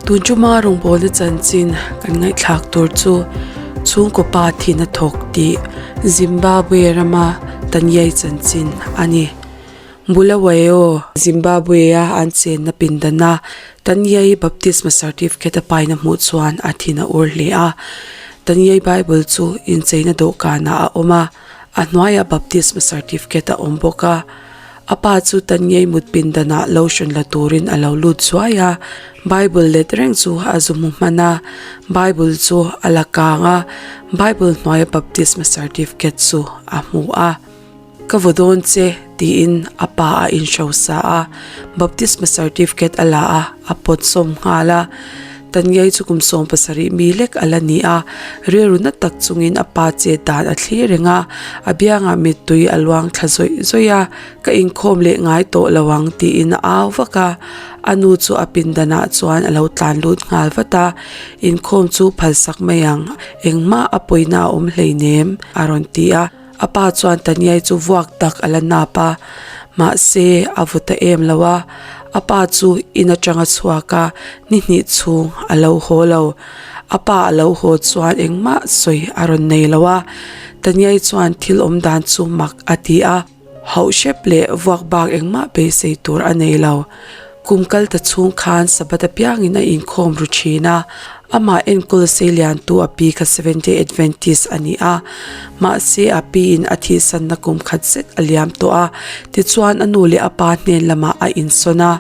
Tun tuma rawngbawlna chanchin kan ngaihthlak tur chu chhungkaw pa thihna thawk tih Zimbabwe rama Tanyai chanchin a ni. Bulawayo, Zimbabwe-a an chenna pindana Tanyai baptisma certificate a paina hmuh chuan a thin a ur hle a. Tanyai Bible chu incheina dawhkanah a awm a. A hnuaiah baptisma certificate a awm bawk a, a pa chu Tanyei mut pindanah lotion la turin a lo lut zuai a, Bible let reng chu a zu hmu hman a, Bible chu a la kang a, Bible hnuaia baptisma certificate chu a hmu a. Ka vaw dawn che tiin a pa a inhrosa a, baptisma certificate a la a, a pawt sawm nghal a. Tanyai chu kum 70 mi lek a la ni a, rilru na tak chungin a pa chet dan a thlir reng a, a biangah mittui a luang thla zawih zawih a, Ka inkhawm leh ngai tawh lo ang tiin a au vak a, a nu chu a pindanah chuan a lo tlan lut nghal vat a, Inkhawm chu phalsak mai ang, engmah a pawina a awm hleinem a rawn ti a. A pa chuan Tanyai chu vuak tak a la nap a, mahse a vu ta em lo a. A pa chu in atanga chhuak a, ni hnih chhung a lo haw lo. A pa a lo haw chuan engmah sawi a rawn nei lo a. Tanyai chuan thil awm dan chu mak a ti a. Hauh hrep leh vuak bak engmah beisei tur a nei lo. Kum kal ta chhung khan Sabbath apiangin a inkhawm ru thin a, amah enkawl seiliantu a pi kha Seventh-day Adventist a ni a. Mahse a piin a thihsanna kum khat zet a liam tawh a, tichuan a nu leh a pa hnen lamah a insawn a.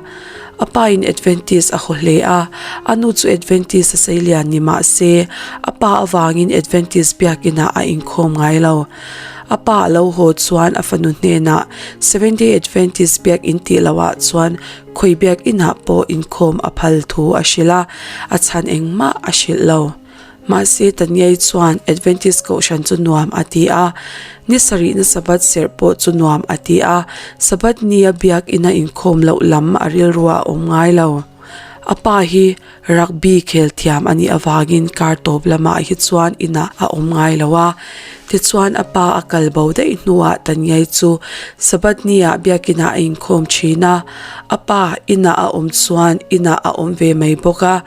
A pain Adventist a haw hle a, a nu chu Adventist a seilian ni mahse a pa avangin Adventist biakinah a inkhawm ngai lo. A pa a lo haw chuan a fanu hnenah Seventh-day Adventist biakinn tih lohah chuan khawi biakinah pawh inkhawm a phal thu a hrilh a, a chhan engmah a hrilh lo. Mahse Tanyai chuan Adventist kohhran chu nuam a ti a, ni sarihna Sabbath serh pawh chu nuam a ti a, Sabbath nia biakina inkhawm loh lam a rilruah a awm ngai lo. A pa hi Rugby khel thiam a nih avangin kar tawp lamah hi chuan inah a awm ngai lo a. Tichuan a pa a kal bo daih hnuah Tanyai chu Sabbath niah biakinah a inkhawm thin a. A pa inah a awm chuan inah a awm ve mai bawk a.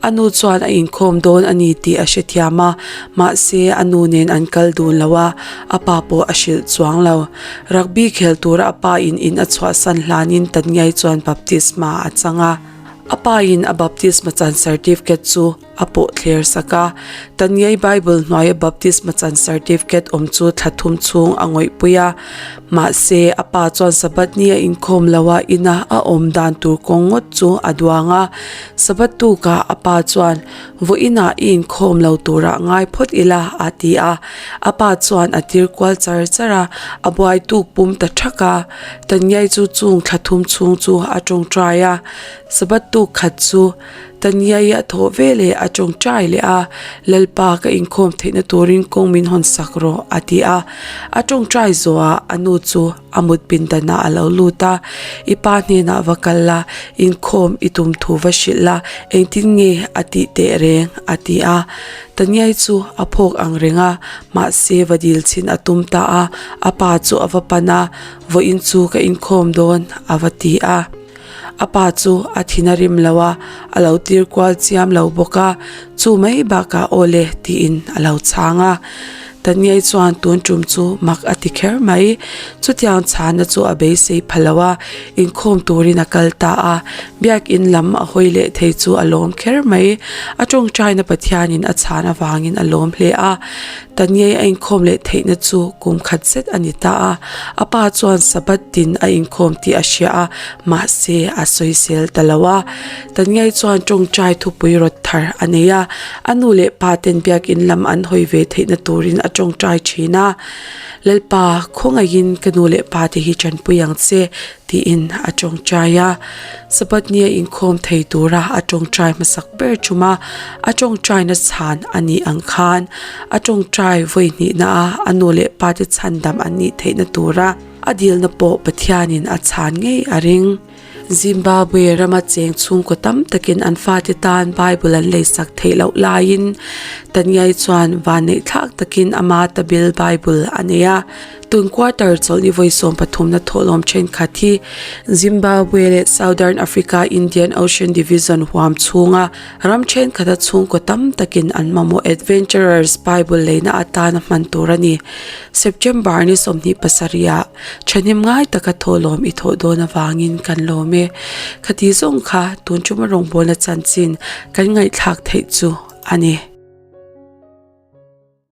A nu chuan a inkhawm dawn a ni tih a hrethiam a, mahse a nu nen an kal dun lo a, a pa pawh a hrilh chuang lo. Rugby khel tura a pa in in a chhuahsan hlanin Tanyai chuan baptisma a chang a. A pa in a baptisma chan certificate chu a pawh thler sak a. Tanyai Bible hnuaia baptisma chan certificate awm chu thla thum chhung a ngawihpui a. Mahse, a pa chuan Sabbath ni a inkhawm lo a, ina a awm dan tur kawng ngawt chu a duang a. Sabbath tukah a pa chuan, Vawiinah i inkhawm lo turah ngai phawt ila, a ti a. A pa chuan a tir kual char char a, a buai tuk pum ta thak a. Tanyai chu chung thla thum chhung chu a tawngtai a, Sabbath tuk khat chu Tanyai a thawh ve leh a tawngtai leh a, Lalpa ka inkhawm theihna turin kawng min hawn sak rawh a ti a. A tawngtai zawhah a nu chu a mut pindanah a lo lut a, I pa hnenah va kal la, inkhawm i tum thu va hrilh la, engtin nge a tih teh reng a ti a. Tanyai chu a phawk ang reng a, mahse va dil chhin a tum ta a, a pa chu a va pan a, Vawiin chu ka inkhawm dawn a va ti a. A pa chu a thin a rim lo a, a lo tir kual chiam lo bawk a, chu mai bakah aw le tiin a lo chhang a. Tanyai chuan tun tum chu mak a ti kher mai. Chutiang chhana chu a beisei pha lo a, inkhawm turin a kal ta a. Biakin lam a hawi leh thei chu a lawm kher mai. A tawngtaina Pathianin a chhan avangin a lawm hle a. Tanyai a inkhawm leh theihna chu kum khat zet a ni ta a. A pa chuan Sabbath tin a inkhawm tih a hria a, mahse a sawisel ta lo a. Tanyai chuan tawngtai thupui rawt thar a nei a, a nu leh pa ten biakin lam an hawi ve theihna turin a tawngtai thin a. Lalpa, khawngaihin ka nu leh pa te hi tanpui ang che, tiin a tawngtai a. Sabbath nia inkhawm thei tura a tawngtai hmasak ber thum a, a tawngtaina chhan a nih ang khan a tawngtai vawi hnihna a a nu leh pa te chhandam an nih theihna tura a dilna pawh Pathianin a chhan ngei a ring. Zimbabwe rama cheng chhungkaw tam takin an fate tan Bible an leisak theih loh laiin Tanyai chuan vanneihthlak takin ama tabil Bible a nei a. Tun quarter chawlhni vawi sawmpathumna thawhlawm thenkhat hi Zimbabwe leh Southern Africa Indian Ocean Division huam chhunga ram thenkhat a chhungkaw tam takin an mamawh Adventurers Bible leina atana hman tur a ni. September ni 27 ah thahnem ngai taka thawhlawm i thawh dawn avangin kan lawm e. Khati zawng kha tun chuma rawngbawlna chanchin kan ngaihthlak theih chu a ni.